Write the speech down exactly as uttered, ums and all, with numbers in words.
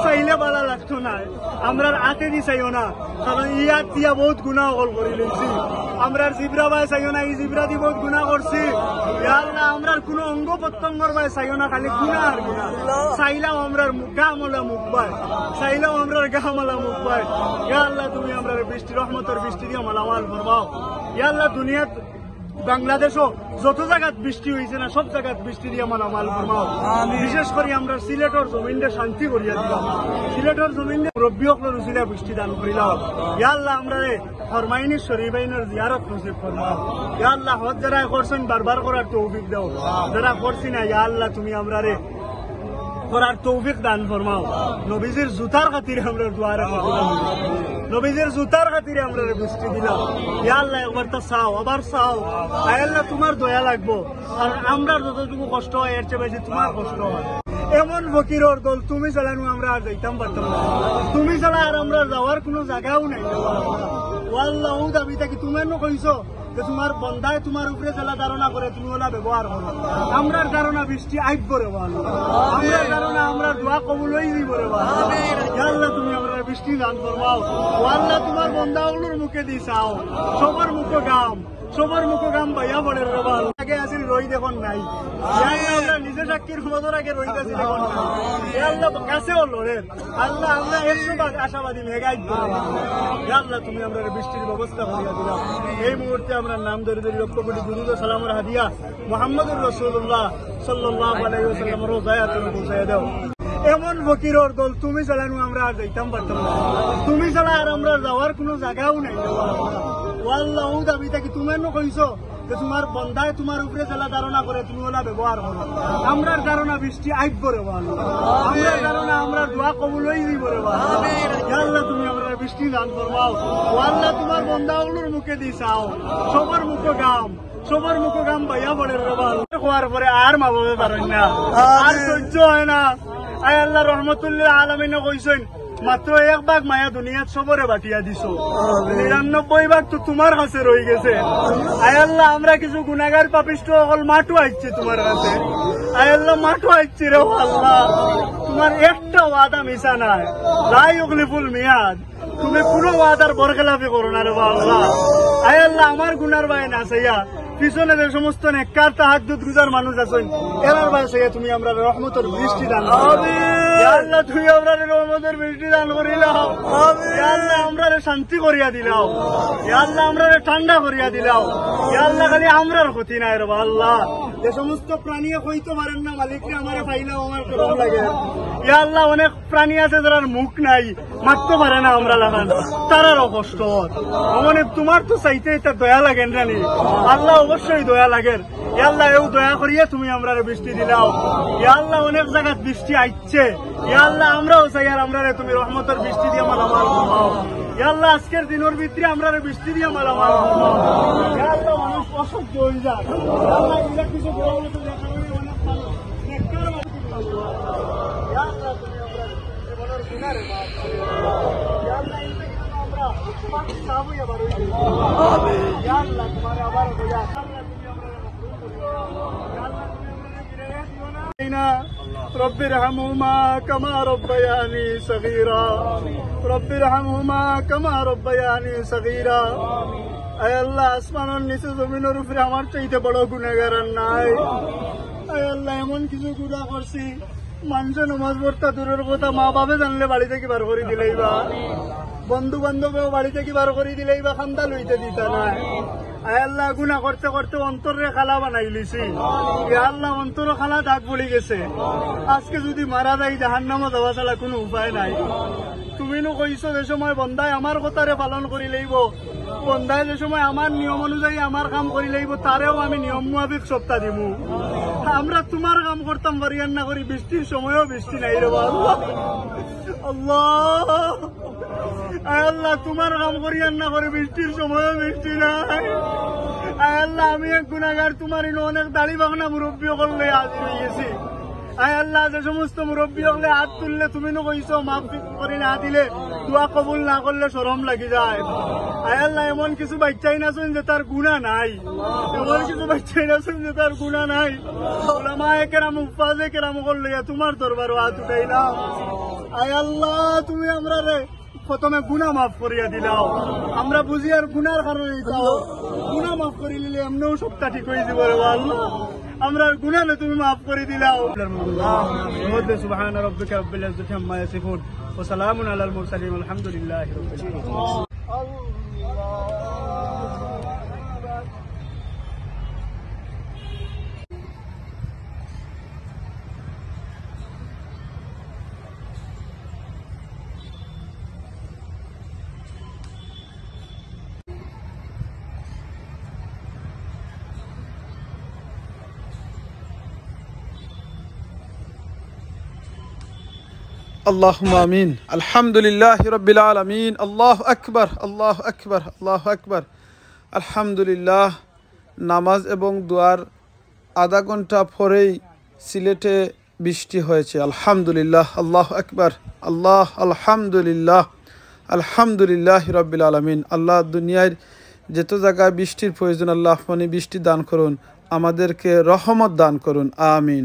চাইলে ভালা লাগতো নায়। আমরার আতেদি চাইও না, কারণ ইয়াত দিয়া বহুত গুনা অকল করি লইছি। আমরার জিবরা বায় চাইও না, ই জিবরাদি বহুত গুনা করছি। ইয়া আল্লাহ, আমরার কুনু অঙ্গ প্রত্যঙ্গর বায় চাইও না, খালি গুনা আর গুনা। চাইলাও আমরার মু-, গামালা মুখ বায়, চাইলাও আমরার গামালা মুখ বায়। ইয়া আল্লাহ, তুমি আমরারে বৃষ্টি, রহমতর বৃষ্টি দিয়া মালামাল ফরমাও। ইয়া আল্লাহ, দুনিয়াত বাংলাদেশো যত জাগাত বৃষ্টি অইছে না, সব জাগাত বৃষ্টি দিয়া মালামাল ফরমাও। বিশেষ করি আমরার সিলেটর জমিনরে শান্তি করিয়া দিলাও। সিলেটর জমিনরে মুরব্বি অকলর উসিলায় বৃষ্টি দান করিলাও। ইয়া আল্লাহ, আমরারে হরমাইন শরীফাইনর জিয়ারত নসিব ফরমাও। ইয়া আল্লাহ, হজ যারায় করছইন বারবার করার তৌফিক দাও। যারা করছি না, ইয়া আল্লাহ, তুমি আমরারে করার তৌফিক দান ফরমাও। নবীজির জুতার খাতিরে আমরার দোয়া রাখো। নবীজির জুতার খাতিরে আমরারে বৃষ্টি দিলাও। ইয়া আল্লাহ, একবার তো চাও, আবার চাও। আয় আল্লাহ, তুমার দয়া লাগবো। আর আমরার যতটুকু কষ্ট অয়, এর চেয়ে বেশি তুমার কষ্ট অয়। এমন ফকিরর দল তুমি ছাড়া নু আমরা আর যাইতাম পারতাম না। তুমি ছাড়া আর আমরার যাওয়ার কুনু জাগাও নাই। ও আল্লাহ, অউ দাবি থাকি তুমি নু কইছো যে তুমার বন্দায় তুমার উপরে যেলা ধারণা করে, তুমি অলা ব্যবহার করো। আমরার ধারণা বৃষ্টি আইবো রে ও আল্লাহ। আমরার ধারণা, আমরার দোয়া কবুল অই যিবো রে ও আল্লাহ। ইয়া আল্লাহ, তুমি আমরারে বৃষ্টি দান ফরমাও। ও আল্লাহ, তুমার বন্দা অকলর মুখেদি চাও, সবর মুখো ঘাম, সবর মুখো ঘাম বাইয়া পড়ের রে ও আল্লাহ। আগে আছিল রইদ, অখন নাই। ইয়া আল্লাহ, আমরা নিজে সাক্ষী, রহমতর আগে রইদ আছিল, অখন নাই। ইয়া আল্লাহ, গাছেও লড়ের। আল্লাহ, আমরা একশো ভাগ আশাবাদী, মেঘ আইবো। ইয়া আল্লাহ, তুমি আমরারে বৃষ্টির ব্যবস্থা করিয়া দিলাও। এই মুহূর্তে আমরার নাম ধরি ধরি লক্ষ কোটি দুরূদ ও সালামর হাদিয়া মুহাম্মদুর রাসূলুল্লাহ সাল্লাল্লাহু আলাইহি ওয়াসাল্লামর রওজায় আতহার পৌঁছাইয়া দাও। এমন ফকিরর দল তুমি ছাড়া নু আমরা আর যাইতাম পারতাম না। তুমি ছাড়া আর আমরার যাওয়ার কুনু জাগাও নাই। ও আল্লাহ, অউ দাবি থাকি তুমি নু কইছো যে তুমার বন্দায় তুমার উপরে যেলা ধারণা করে, তুমি অলা ব্যবহার করো। আমরার ধারণা বৃষ্টি আইবো রে ও আল্লাহ। আমরার ধারণা, আমরার দোয়া কবুল অই যিবো রে ও আল্লাহ। ইয়া আল্লাহ, তুমি আমরারে বৃষ্টি দান ফরমাও। ও আল্লাহ, তুমার বন্দা অকলর মুখেদি চাও, সবর মুখো ঘাম, সবর মুখো ঘাম বাইয়া পড়ের রে ও আল্লাহ। খোয়ার পরে আর মা বাপে পারইন না, আর সহ্য অয় না। আয় আল্লাহ, রহমতুল্লিল আলামিনে কইছইন, মাত্র এক ভাগ মায়া দুনিয়াত সবরে বাটিয়া দিছো, নিরানব্বই ভাগ তো তুমার কাছে রইগেছে। আয় আল্লাহ, আমরা কিছু গুনাগার পাপিষ্ঠ অকল মাঠো আইছি তুমার কাছে। আয় আল্লাহ, মাঠো আইছি রে ও আল্লাহ, তুমার একটা ওয়াদা মিছা নায়, লা ইউখলিফুল মিয়াদ। তুমি কুনু ওয়াদার বরখেলাফি করো না রে ও আল্লাহ। আয় আল্লাহ, আমার গুনার বায় না চাইয়া পিছনে যে সমস্ত নেককার তাহাজ্জুদ গুজার মানুষ আছইন, এরার বায় চাইয়া তুমি আমরারে রহমতর বৃষ্টি দান করো। ইয়া আল্লাহ, তুমি আমরারে রহমতর বৃষ্টি দান করিলাও। ইয়া আল্লাহ, আমরারে শান্তি করিয়া দিলাও। ইয়া আল্লাহ, আমরারে ঠান্ডা করিয়া দিলাও। ইয়া আল্লাহ, খালি আমরার ক্ষতি নায় রে ও আল্লাহ। যে সমস্ত প্রাণীয়ে কইতো পারের না, মালিক রে, আমারে পাইলাও, আমার কেমন লাগে। ইয়া আল্লাহ, অনেক প্রাণী আছে যারার মুখ নাই, মাততো পারে না আমরা লাখান, তারারও কষ্ট অর। অমনে তুমার তো চাইতে ইতা দয়া লাগের না নি? আল্লাহ, অবশ্যই দয়া লাগের। ইয়া আল্লাহ, এও দয়া করিয়া তুমি আমরারে বৃষ্টি দিলাও। ইয়া আল্লাহ, অনেক জাগাত বৃষ্টি আইছে। ইয়া আল্লাহ, আমরাও চাইয়ার আমরারে তুমি রহমতর বৃষ্টি দিয়া মালামাল ফরমাও। ইয়া আল্লাহ, আজকের দিনর ভিতরে আমরারে বৃষ্টি দিয়া মালামাল ফরমাও। ইয়া আল্লাহ, মানুষ অসহ্য অই যায়। ইয়া আল্লাহ, ইলা কিছু বড় বড় যে কারণে অনেক মানুষ নেককার মানুষ। ইয়া আল্লাহ, তুমি আমরারে জীবনের গুনারে মাফ করো। ইয়া আল্লাহ, এই থেকে যেন আমরা পাক সাফ অইয়া বার অই যাই। ইয়া আল্লাহ, তুমারে আবার বলি, ইয়া আল্লাহ, তুমি আমরারে মাফ করো। ইয়া আল্লাহ, তুমি আমরারে ফিরাইয়া দিও না। رب ارحمهما كما ربياني صغيرا। رب ارحمهما كما ربياني صغيرا। আয় আল্লাহ, আসমানর নিচে জমিনর উপরে আমার চাইতে বড় গুনাগার আর নাই। আয় আল্লাহ, এমন কিছু গুনা করছি, মানষে নমাজ পড়তা দূরর কথা, মা বাপে জানলে বাড়ি থাকি বার করি দিলাইবা, বন্ধু বান্ধবেও বাড়ি থাকি বার করি দিলাইবা, কান্দা লইতে দিতা নায়। আয় আল্লাহ, গুনা করতে করতে অন্তররে কালা বানাইলিছি। ইয়া আল্লাহ, অন্তরো কালা দাগ পড়ি গেছে। আজকে যুদি মারা যাই, জাহান্নামো যাওয়া ছাড়া কুনু উপায় নাই। তুমি নু কইছো যে সময় বন্দায় আমার কথারে পালন করি লইবো, বন্দায় যে সময় আমার নিয়ম অনুযায়ী আমার কাম করি লইবো, তারেও আমি নিয়ম মুতাবিক সবতা দিমু। আমরা তুমার কাম করতাম পারি আর না করি, বৃষ্টির সময়ও বৃষ্টি নাই রে আল্লাহ। আল্লাহ, আয় আল্লাহ, তুমার কাম করি আর না করি, বৃষ্টির সময়ও বৃষ্টি নাই। আয় আল্লাহ, আমি এক গুনাগার, তুমার ইনো অনেক দাড়ি পাকনা মুরব্বি অকল লইয়া হাজির অই গেছি। আয় আল্লাহ, যে সমস্ত মুরব্বি অকলে আত তুললে তুমি নু কইছো, মাফ করি না দিলে, দোয়া কবুল না করলে শরম লাগি যায়। আয় আল্লাহ, এমন কিছু বাইচ্চাইন আছইন যেতার গুনা নাই, এমন কিছু বাইচ্চাইন আছইন যেতার গুনা নাই। উলামায়ে কেরাম, হুফফাজে কেরাম অকল লইয়া তুমার দরবারো আত উঠাইলাম। আয় আল্লাহ, তুমি আমরারে প্রথমে গুনাহ মাফ করিয়া দিলাও। আমরা বুঝি আর গুনার কারণে দিতাও। গুনাহ মাফ করি দিলে এমনেও সবটা ঠিক অই যাইবো রে আল্লাহ। আমরার গুনাহ তুমি মাফ করি দিলাও। সুবহানা রাব্বিকা রাব্বিল ইজ্জাতি আম্মা ইয়াসিফুন ওয়া সালামুন আলাল মুরসালিন ওয়াল হামদুলিল্লাহি রাব্বিল আলামিন। اللهم آمين. الحمد لله رب العالمين. الله أكبر، الله أكبر، الله أكبر. আলহামদুলিল্লাহ। নামাজ এবং দোয়ার আধা ঘন্টা পরেই সিলেটে বৃষ্টি হয়েছে। আলহামদুলিল্লাহ, আল্লাহু আকবার। আল্লাহ, আলহামদুলিল্লাহ, আলহামদুলিল্লাহি রাব্বিল আলামিন। আল্লাহ, দুনিয়ার যত জায়গায় বৃষ্টির প্রয়োজন, আল্লাহ, আপনি বৃষ্টি দান করুন, আমাদেরকে রহমত দান করুন। আমিন।